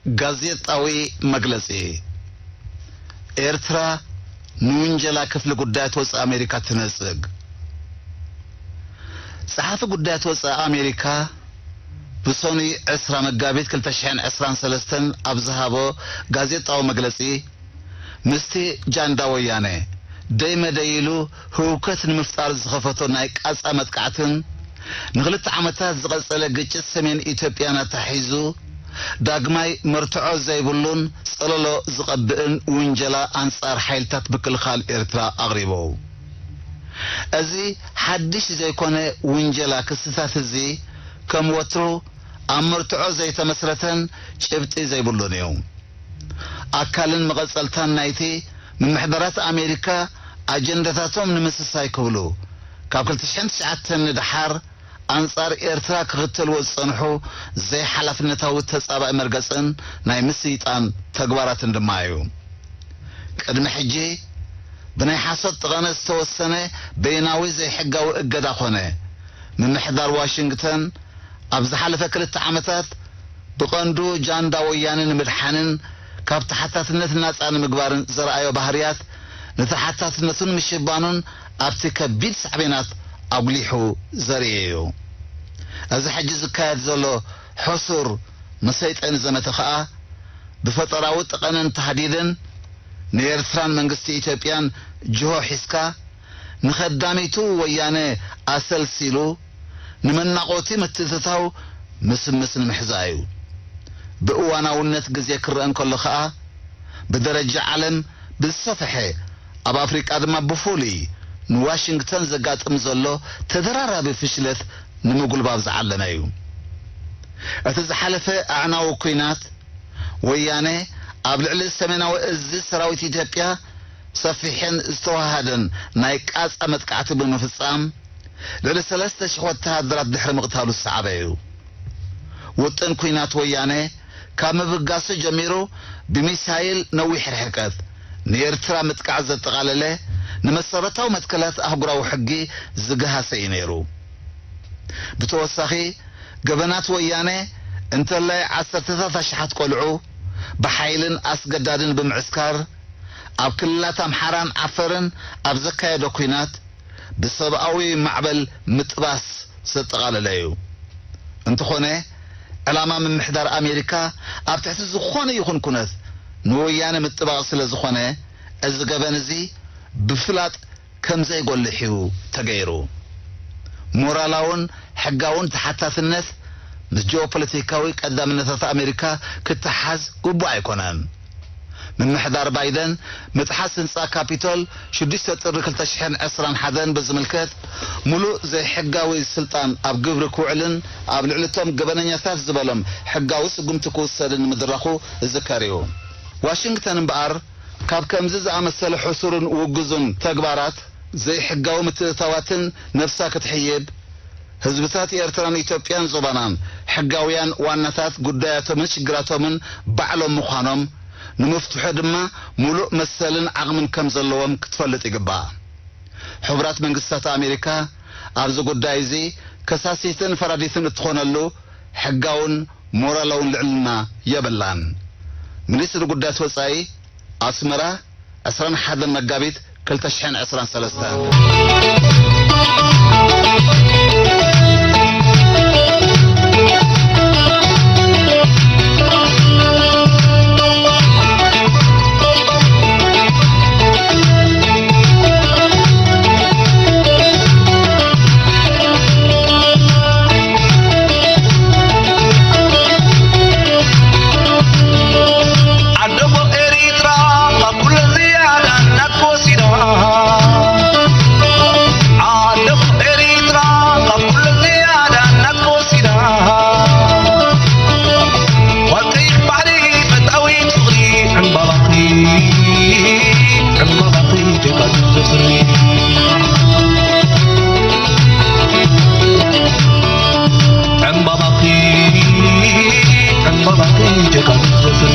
ጋዜጣዊ መግለጺ። ኤርትራ ንውንጀላ ክፍሊ ጉዳያት ወጻኢ ኣሜሪካ ትነጽግ። ጸሓፊ ጉዳያት ወጻኢ ኣሜሪካ ብሰኑይ ዕስራ መጋቢት ክልተ ሽሕን ዕስራን ሰለስተን ኣብ ዝሃቦ ጋዜጣዊ መግለጺ፣ ምስቲ ጃንዳ ወያነ ደይ መደይ ኢሉ ህውከት ንምፍጣር ዝኸፈቶ ናይ ቃጻ መጥቃዕትን ንኽልተ ዓመታት ዝቐጸለ ግጭት ሰሜን ኢትዮጵያን ኣተሓሒዙ፣ ዳግማይ መርትዖ ዘይብሉን ጸለሎ ዝቐብእን ውንጀላ ኣንጻር ሓይልታት ምክልኻል ኤርትራ ኣቕሪቡ። እዚ ሓድሽ ዘይኮነ ውንጀላ ክስታት እዚ ከም ወትሩ ኣብ መርትዖ ዘይተመስረተን ጭብጢ ዘይብሉን እዩ። ኣካልን መቐጸልታን ናይቲ ምምሕዳራት ኣሜሪካ ኣጀንዳታቶም ንምስሳይ ክብሉ ካብ ክልተ ሽሕን ትሽዓተን ንደሓር ኣንጻር ኤርትራ ክኽተልዎ ዝጸንሑ ዘይሓላፍነታዊ ተጻባኢ መርገጽን ናይ ምስይጣን ተግባራትን ድማ እዩ። ቅድሚ ሕጂ ብናይ ሓሶት ጠቐነ ዝተወሰነ በይናዊ ዘይሕጋዊ እገዳ ኾነ፣ ምምሕዳር ዋሽንግተን ኣብ ዝሓለፈ ክልተ ዓመታት ብቐንዱ ጃንዳ ወያነ ንምድሓንን ካብ ተሓታትነት ናጻ ንምግባርን ዘርኣዮ ባህርያት፣ ንተሓታትነቱን ምሽባኑን ኣብቲ ከቢድ ሳዕቤናት ኣጉሊሑ ዘርኢ እዩ። እዚ ሕጂ ዝካየድ ዘሎ ሕሱር መሰይጠኒ ዘመተ ኸኣ፣ ብፈጠራዊ ጠቐነን ታህዲድን ንኤርትራን መንግስቲ ኢትዮጵያን ጅሆ ሒዝካ፣ ንኸዳሚቱ ወያነ ኣሰልሲሉ፣ ንመናቖቲ ምትእትታው ምስምስ ንምሕዛእ እዩ። ብእዋናውነት ግዜ ክረአ እንከሎ ኸኣ፣ ብደረጃ ዓለም ብዝሰፍሐ፣ ኣብ ኣፍሪቃ ድማ ብፍሉይ ንዋሽንግተን ዘጋጥም ዘሎ ተደራራቢ ፍሽለት ንምጉልባብ ዝዓለመ እዩ። እቲ ዝሓለፈ ኣዕናዊ ኲናት፣ ወያነ ኣብ ልዕሊ ሰሜናዊ እዝ ሰራዊት ኢትዮጵያ ሰፊሕን ዝተዋሃደን ናይ ቃጻ መጥቃዕቲ ብምፍጻም፣ ልዕሊ ሰለስተ ሽሕ ወተሃደራት ድሕሪ ምቕታሉ ዝሰዓበ እዩ። ውጥን ኲናት ወያነ ካብ ምብጋሱ ጀሚሩ፣ ብሚሳይል ነዊሕ ርሕቀት ንኤርትራ ምጥቃዕ ዘጠቓለለ፣ ንመሰረታዊ መትከላት ኣህጉራዊ ሕጊ ዝገሃሰ እዩ ነይሩ። ብተወሳኺ፣ ገበናት ወያነ እንተላይ ዓሰርተታት ኣሽሓት ቆልዑ ብሓይልን ኣስገዳድን ብምዕስካር፣ ኣብ ክልላት ኣምሓራን ዓፈርን ኣብ ዘካየዶ ኲናት፣ ብሰብኣዊ ማዕበል ምጥባስ ዘጠቓለለ እዩ። እንተኾነ፣ ዕላማ ምምሕዳር ኣሜሪካ ኣብ ትሕቲ ዝኾነ ይኹን ኩነት ንወያነ ምጥባቕ ስለ ዝኾነ፣ እዚ ገበን እዚ ብፍላጥ ከም ዘይጎልሕ እዩ ተገይሩ። ሞራላውን ሕጋውን ተሓታትነት ምስ ጂኦፖለቲካዊ ቀዳምነታት ኣሜሪካ ክተሓዝ ግቡእ ኣይኮነን። ምምሕዳር ባይደን ምጥሓስ ህንጻ ካፒቶል ሽዱሽተ ጥሪ ክልተ ሽሕን ዕስራን ሓደን ብዝምልከት፣ ምሉእ ዘይሕጋዊ ስልጣን ኣብ ግብሪ ክውዕልን ኣብ ልዕሊ እቶም ገበነኛታት ዝበሎም ሕጋዊ ስጉምቲ ክውሰድን ምድራኹ ዝዝከር እዩ። ዋሽንግተን እምበኣር፣ ካብ ከምዚ ዝኣመሰለ ሕሱርን ውጉዝን ተግባራት ዘይሕጋዊ ምትእትታዋትን ነብሳ ክትሕይብ፣ ህዝብታት ኤርትራን ኢትዮጵያን ዞባናን ሕጋውያን ዋናታት ጉዳያቶምን ሽግራቶምን ባዕሎም ምዃኖም፣ ንምፍትሑ ድማ ምሉእ መሰልን ዓቕምን ከም ዘለዎም ክትፈልጥ ይግባእ። ሕቡራት መንግስታት ኣሜሪካ ኣብዚ ጉዳይ እዚ ከሳሲትን ፈራዲትን እትኾነሉ ሕጋውን ሞራላውን ልዕልና የብላን። ሚኒስትሪ ጉዳያት ወጻኢ፣ ኣስመራ፣ ዕስራን ሓደን መጋቢት ክልተ ሽሕን ዕስራን ሰለስተን። ዓደቦ ኤሪትራ ካብ ኩለን ዝያዳ ናትኮ ወሲዳ። ዓደቦ ኤሪትራ ካብ ኩለን ዝያዳ ናትኮ ወሲዳ። ዋልቀይሕ ባሕሪ ፈታዊት ፍቕሪ ዕምባባኺ፣ ዕምባባኺ ጀጋኑ ዘፍሪ። ዕምባባኺ፣ ዕምባባኺ ጀጋኑ ዘፍሪ።